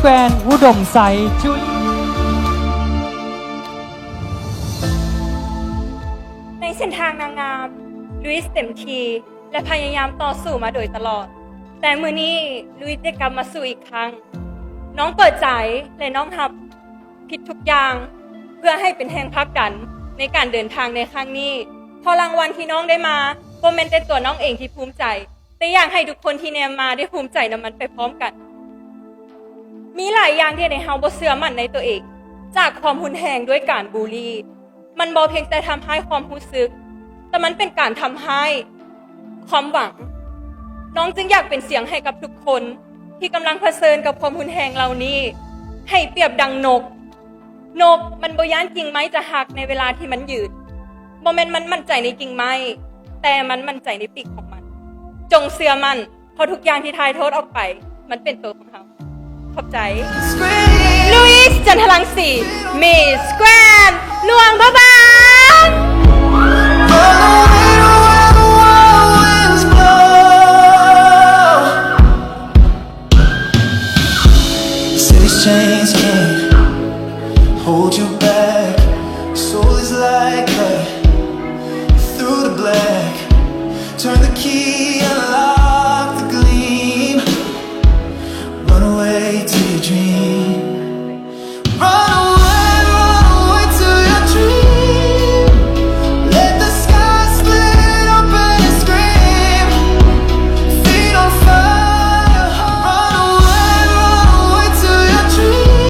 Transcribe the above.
ແກຣນ ອຸດົມໄຊ ຈຸລີ. ໃນເສັ້ນທາງນາງງາມ, ລຸຍເຕັມທີ່ ແລະ ພະຍາຍາມຕໍ່ສູ້ມາໂດຍຕະຫຼອດ. ແຕ່ມື້ນີ້ ລຸຍໄດ້ກັບມາສູ້ອີກຄັ້ງ. ນ້ອງເປີດໃຈ ແລະ ນ້ອມຮັບຜິດທຸກຢ່າງ ເພື່ອໃຫ້ເປັນແຮງຜັກດັນໃນການເດີນທາງໃນຄັ້ງນີ້. ເພາະລາງວັນທີ່ນ້ອງໄດ້ມາ ບໍ່ແມ່ນແຕ່ຕົວນ້ອງເອງທີ່ພູມໃຈ, ແຕ່ຢາກໃຫ້ທຸກຄົນທີ່ແນມມາໄດ້ພູມໃຈນຳມັນໄປພ້ອມກັນ. ມີຫຼາຍຢ່າງທີ່ເຮັດໃຫ້ເຮົາບໍ່ເຊື່ອໝັ້ນໃນຕົວເອງ, ຈາກຄວາມຮຸນແຮງດ້ວຍການບູລີ, ມັນບໍ່ພຽງແຕ່ທຳຮ້າຍຄວາມຮູ້ສຶກ, ແຕ່ມັນເປັນການທຳຮ້າຍຄວາມຫວັງ. ນ້ອງຈຶ່ງຢາກເປັນສຽງໃຫ້ກັບທຸກຄົນທີ່ກຳລັງຜະເຊີນກັບຄວາມຮຸນແຮງເຫຼົ່ານີ້. ໃຫ້ປຽບດັ່ງນົກ. ນົກມັນບໍ່ຢ້ານກິ່ງໄມ້ຈະຫັກໃນເວລາທີ່ມັນຢືນ. ບໍ່ແມ່ນມັນໝັ້ນໃຈໃນກິ່ງໄມ້, ແຕ່ມັນໝັ້ນໃຈໃນປີກຂອງມັນ. ຈົ່ງເຊື່ອໝັ້ນ, ເພາະທຸກຢ່າງທີ່ຖ່າຍທອດອອກໄປ ມັນເປັນໂຕຂອງເຮົາ. ຂອບໃຈ. ລຸຍ ຈັນທະລັງສີ ມິສແກຣນ ຫຼວງພະບາງ. Follow me to where the wild winds blow. Say these chains can't hold you back. Soul is like a